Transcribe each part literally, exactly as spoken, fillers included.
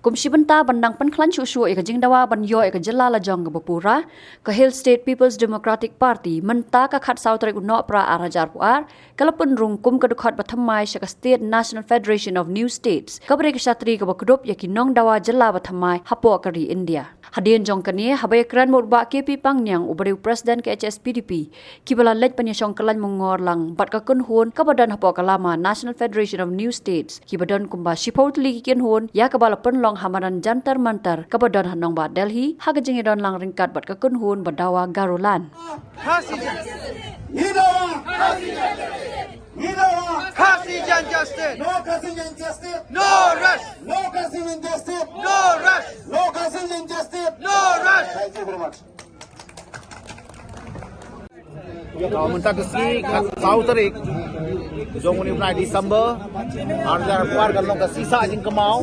Kum shi bynta ban dang pynkhlaiñ shuh shuh ïa ka jingdawa ban ïoh ïa ka jylla lajong kaba pura, ka Hill State People's Democratic Party mynta ka khatsaw tarik u Nohprah ar hajar arphew ar ka la pynrung kum ka dkhot ba thymmai sha ka State National Federation of New States, kaba dei ka shatri kaba kdup ïa ki nongdawa jylla ba thymmai hapoh ka ri India. Hadien jong kane, haba ïakren bad u Bah K P Pangniang, uba dei u President ka H S P D P, kiba la leit ban ïashong kyllaiñ myngor lang bad ka kynhun kaba don hapoh ka lama National Federation of New States, kiba don kumba shiphew tylli ki kynhun ïa kaba la pynlong ha madan Jantar Mantar kaba don ha nongbah Delhi, ha ka jingïadon lang ryngkat bad ka kynhun ba dawa Garoland. Khasi Jaintia State. No Khasi Jaintia State. No rest. No Khasi Jaintia State. No rest. No Khasi Jaintia State. No rest. Thank you very much. Ka mynta ka sngi khatsaw tarik jong une u bnai December, ar hajar arphew ar, kan long ka sngi sah jingkynmaw,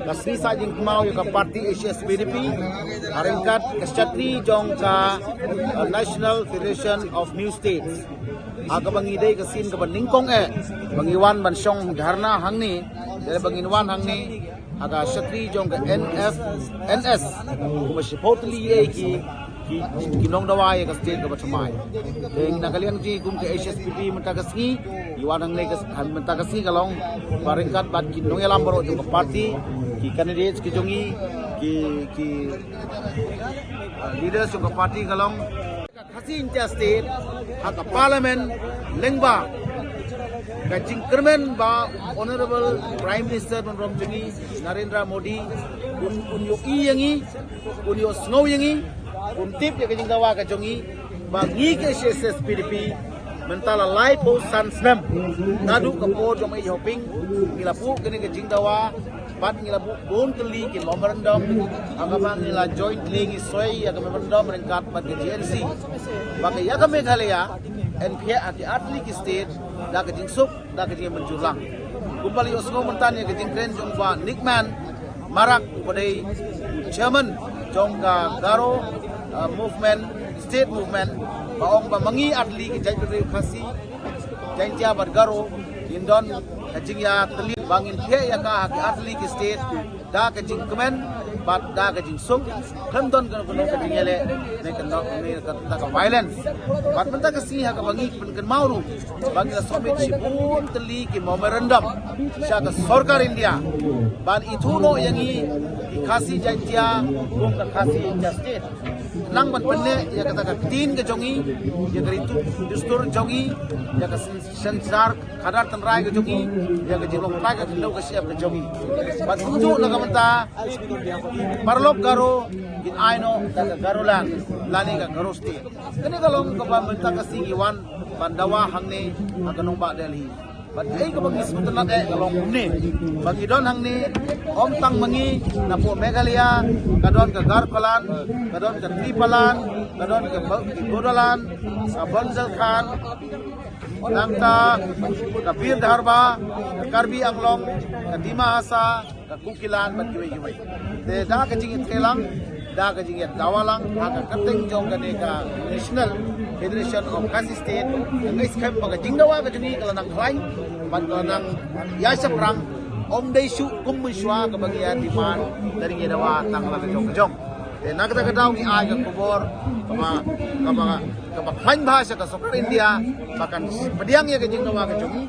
ka sngi sah jingkynmaw ïa ka party H S P D P, ha ryngkat ka shatri jong ka, uh, National Federation of New States. Ha kaba ngi dei ka sien kaba nyngkong eh ba ngi wan ban shong dharna hangne, dei ba ngin wan hangne ha ka shatri jong ka N F N S, kumba shiphew tylli ïa ki, ki, ki nongdawa ïa ka state kaba thymmai. Te na ka liang jong ngi kum ka H S P D P mynta ka sngi, ngi wan hangne ka, mynta ka sngi ka long ba ryngkat bad ki nongïalam baroh jong ka party, ki candidates ki jong ngi, ki, ki, uh, leaders jong ka party ka long Khasi Jaintia State ha ka Parliament lyngba ka jingkyrmen ba Honorable Prime Minister ba rom jong ngi, Narendra Modi, un, un ïohi ïa ngi, un ïohsngew ïa ngi, un tip ïa ka jingdawa ka jong ngi, ba ngi ka H S P D P mynta la laiphew san snem naduh ka por jong i Hoping, ngi la buh kane ka jingdawa, bad ngi la buh bun tylli ki memorandum, ha kaba ngi la jointly ngi soi ïa ka memorandum ryngkat bad ka G N C, ba ka ïa ka Meghalaya yn phiah ha ki artylli ki state da ka jingsuk, da ka jingmynjur lang. Kumba la ïohsngew mynta ïa ka jingkren jong Bah Nickman Marak, uba dei chairman jong ka Garo, uh, movement, state movement, ba ong ba ma ngi artylli ki jaitbynriew Khasi, Jaintia bad Garo, ngin don ka jingïatylli ba ngin phiah ïa ka ha ki artylli ki state da ka jingkmen bad da ka jingsuk, khlem don kano kano ka jingïaleh ne kano ne ka, da ka violence. Bad mynta ka sngi ha kaba ngi pynkynmaw ruh ba ngi la submit shibun tylli ki memorandum sha ka sorkar India ban ithuh noh ïa ngi ki Khasi Jaintia kum ka Khasi Jaintia State, nang ban pynneh ïa kata ka ktien ka jong ngi, ïa ka ri dustur jong ngi, ïa ka syn-, synshar khadar tynrai ka jong ngi, ïa ka jinglong trai ka khyndew ka shyiap ka jong ngi. Bad kumjuh na ka bynta ki paralok Garo kin ai noh da ka Garoland lane ka Garo State. Kane ka long kaba mynta ka sngi ngi wan ban dawa hangne ha ka nongbah Delhi. Bad kaei kaba ngi sngewtynnat eh ka long kumne, ba ngi don hangne ym tang ma ngi, napoh Meghalaya ka don ka Garkholand, ka don ka Tripaland, ka don ka Ba-, ka Bodoland, ka Bundelkhand, nangta ka Bir Dharba, ka Karbi Anglong, ka Dima Hasao, ka Kukiland bad kiwei kiwei. Te da ka jingïatreilang, da ka jingïadawa lang ha ka kyrteng jong kane ka National Federation of Khasi State, nga ngeit skhem ba ka jingdawa ka jong ngi ka la nang khlaiñ bad ka la nang ïa shaphrang, ym dei shuh kum mynshuwa kaba ngi ïa demand da ngi dawa tang la ka jong ka jong. Te na kata ka daw ngi ai ka khubor kaba, kaba, kaba khlaiñ bha sha ka sorkar India ba kan pdiang ïa ka jingdawa ka jong ngi.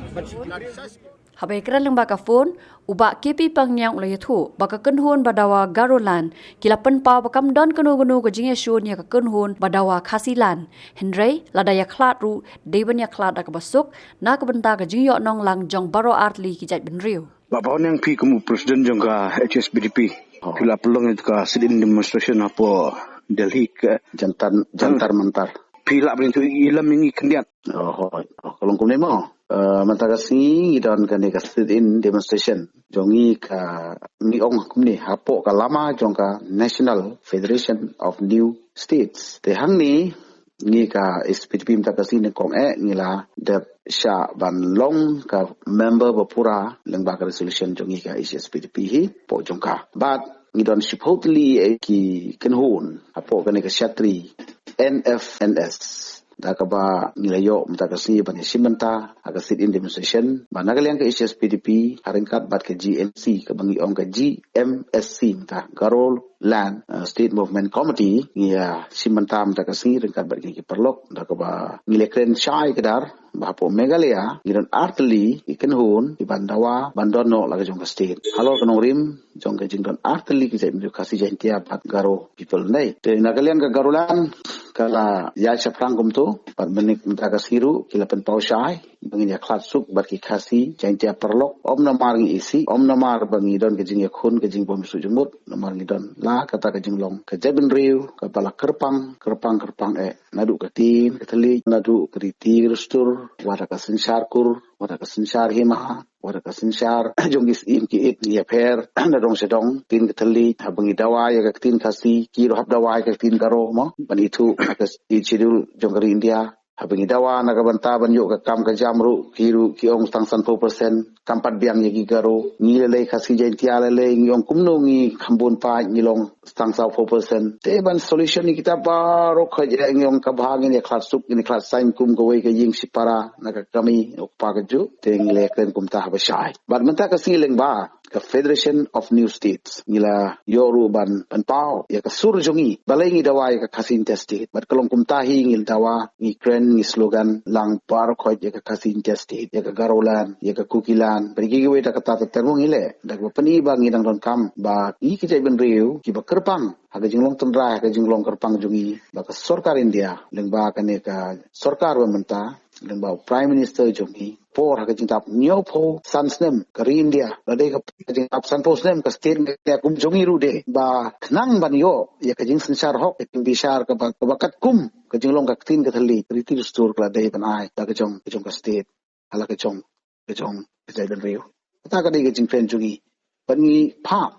Haba ïakren lyngba ka phone, u Bah K P Pangniang u la ïathuh ba ka kynhun ba dawa Garoland ki la pynpaw ba kam don kano kano ka jingïashun ïa ka kynhun ba dawa Khasiland. Hynrei lada ïakhlad ruh, dei ban ïakhlad da kaba suk na ka bynta ka jingïohnong lang jong baroh artylli ki jaitbynriew. Bah Pangniang, phi kum u president jong ka H S P D P, phi la pynlong ïa ka sit-in demonstration hapoh Delhi ka Jantar, Jantar Mantar. Phi lah ban ïathuh ïa ngi khyndiat. Oh, hooid. Oh, ka long kumne mo. Eh, mynta ka sngi ngi don kane ka sit-in demonstration jong ngi ka, ngi ong kumne, hapoh ka lama jong ka National Federation of New States. Te hangne ngi ka H S P D P mynta ka sngi nyngkong eh ngi la dep shah ban long ka member ba pura lyngba ka resolution jong ngi ka H S P D P hi hapoh jong ka. Bad ngi don shiphew tylli eh ki kynhun hapoh kane ka shatri N F N S. da kaba ngi la ïoh mynta ka sngi ban ïa shim bynta ha ka sit-in demonstration ba na ka liang ka H S P D P ha ryngkat bad ka G M C kaba ngi ong ka G M S C mynta, Garo Land, uh, State Movement Committee, ngi ïa shim bynta mynta ka sngi ryngkat bad ki paralok da kaba ngi la kren shai kdar ba hapoh Meghalaya ngi don artylli ki kynhun kiban dawa ban don noh la ka jong ka state halor ka nongrim jong ka jingdon artylli ki jaitbynriew Khasi, Jaintia bad Garo people, ne. Te na ka liang ka Garoland ka la ïa shaphrang kumto bad mynta ka sngi ruh ki la pynpaw shai ba ngin ïa khlad suk bad ki Khasi Jaintia paralok, ym namar ngi isih, ym namar ba ngi don ka jingïakhun ka jingbym suk jingmut, namar ngi don la kata ka jinglong ka jaitbynriew kaba la kyrpang kyrpang kyrpang eh, naduh ka ktien ka thylliej, naduh ka riti ka dustur, wat ha ka synshar kur, wat ha ka synshar hima, wat ha ka synshar jong ki syiem ki ïit, ngi ïapher na dong sha dong, ktien ka thylliej, haba ngi dawa ïa ka ktien Khasi ki ruh hap dawa ïa ka ktien Garo mo, ban ithuh ha ka Eighth Schedule jong ka ri India. Haba ngi dawa na ka bynta ban ïoh ka kam ka jam ruh ki ruh ki ong tang sanphew percent, kam pat biang ïa ki Garo. Ngi lei lei Khasi Jaintia lei lei ngi ong kumno ngi kham bun paid, ngi long tang sawphew percent. Te ban solution ïa kita baroh ka jingïong kaba ngin ïa khlad suk, ngin ïa khlad saiñ kum kawei ka ïing shipara na ka kmie u kpa kajuh. Te ngi la kren kumta haba shai. Bad mynta ka sngi lyngba ka Federation of New States ngi la ïoh ruh ban pynpaw ïa ka sur jong ngi. Balei ngi dawa ïa ka Khasi Jaintia State? Bad ka long kumta hi, ngi dawa, ngi kren, ngi slogan lang baroh khoit ïa ka Khasi Jaintia State, ïa ka Garoland, ïa ka Kukiland. Bad kiwei da kata ter ter mo ngi leh da kaba pyni ba ngi dang donkam ba ngi ki jaitbynriew kiba kyrpang ha ka jinglong tynrai, ha ka jinglong kyrpang jong ngi, ba ka sorkar India lyngba kane ka sorkar ba mynta, lyngba u Prime Minister jong ngi, por ha ka jingdap hynñiewphew san snem ka ri India, la dei ka jingdap sanphew snem ka state India kum jong ngi ruh de, ba khnang ban ïoh ïa ka jingsynshar hok, ka jingbishar kaba, kaba katkum ka jinglong ka ktien ka thylliej, riti dustur ka la dei ban ai da ka jong, ka jong ka state ha la ka jong, ka jong ka jaitbynriew. Kata ka dei ka jingkren jong ngi. Bad ngi phah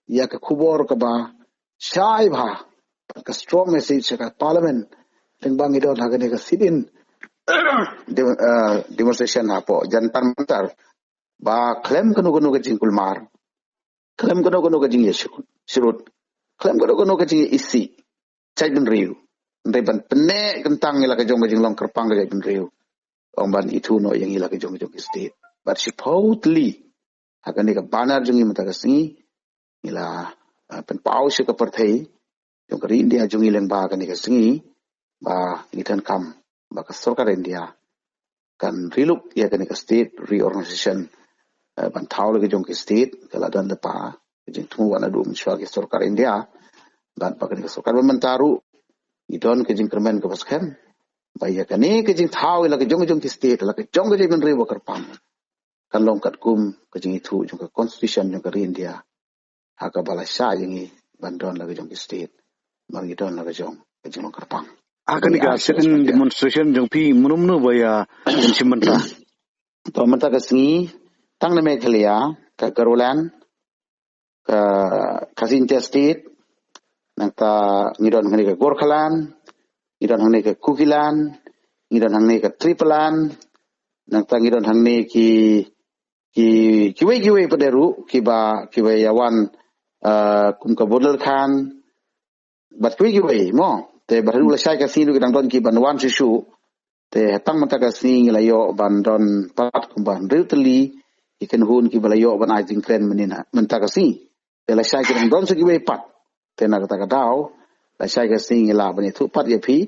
ïa ka khubor kaba shai bha, bad ka strong message sha ka Parliament lyngba ngi don ha kane ka sit-in dem-, eh, demonstration hapoh Jantar Mantar, ba khlem kano kano ka jingkulmar, khlem kano kano ka jingïasyrut, syrut, khlem kano kano ka jingïaisih jaitbynriew, hynrei ban pynneh kyntang ïa la ka jong ka jinglong kyrpang ka jaitbynriew, ong ban ithuh noh ïa ngi la ka jong ka jong ka state. Bad shiphew tylli ha kane ka banner jong ngi mynta ka sngi, ngi la, ah, pynpaw sha ka pyrthei jong ka ri India jong ngi lyngba kane ka sngi, ba ngi donkam ba ka sorkar India kan riluk ïa kane ka state reorganization, eh, ban thaw la ka jong ka state, ka la don lypa ka jingthmu wat naduh mynshuwa ki sorkar India. Bad ba kane ka sorkar ba mynta ruh ngi don ka jingkyrmen kaba skhem ba ïa kane ka jingthaw ïa la ka jong ka jong ka state, la ka jong ka jaitbynriew ba kyrpang, kan long katkum ka jingithuh jong ka constitution jong ka ri India, ha kaba la shah ïa ngi ban don la ka jong ka state, ba ngi don la ka jong ka jinglong kyrpang. Ha kane ka sit-in demonstration jong phi, mano mano ba ïa shim bynta? To mynta ka sngi tang na Meghalaya, ka Garoland, ka Khasi Jaintia State, nangta ngi don hangne ka Gorkhaland, ngi don hangne ka Kukiland, ngi don hangne ka Tipraland, nangta ngi don hangne ki, ki, kiwei kiwei pat de ruh kiba, kiba ïa wan, ah, kum ka Bundelkhand, bad kiwei kiwei mo. Te bad haduh lashai ka sngi ruh ki dang don kiban wan shuh shuh. Te tang mynta ka sngi ngi la ïoh ban don pat kumba hynriew tylli ki kynhun kiba la ïoh ban ai jingkren mynnin ha mynta ka sngi. Te lashai ki dang don sa kiwei pat. Te na kata ka daw lashai ka sngi ngi lah ban ïathuh pat ïa phi.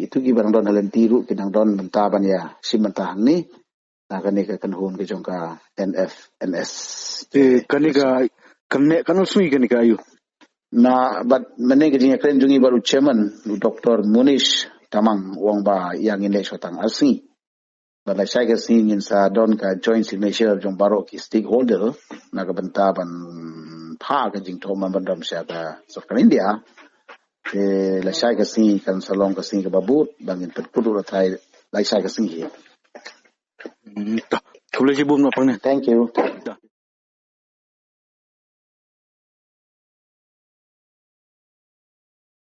Itu kiba dang don ha lynti ruh ki dang don mynta ban ïa shim bynta hangne. Na kane ka kynhun ka jong ka N F N S. Eh, kane ka, kane, kane sngi kane ka aïu? Na, bad mynne ka jingïakren jong ngi bad u chairman, u Doctor Munish Tamang, u ong ba ïa ngin leh shuwa tang ar sngi. Bad lashai ka sngi ngin sa don ka joint signature jong baroh ki stakeholder na ka bynta ban phah ka jingthoh memorandum sha ka sorkar India. Te lashai ka sngi kan sa long ka sngi kaba bud ba ngin pynkut ruh lashai ka sngi hi. Hmm, to. Khublei shibun na pang ne. Thank you.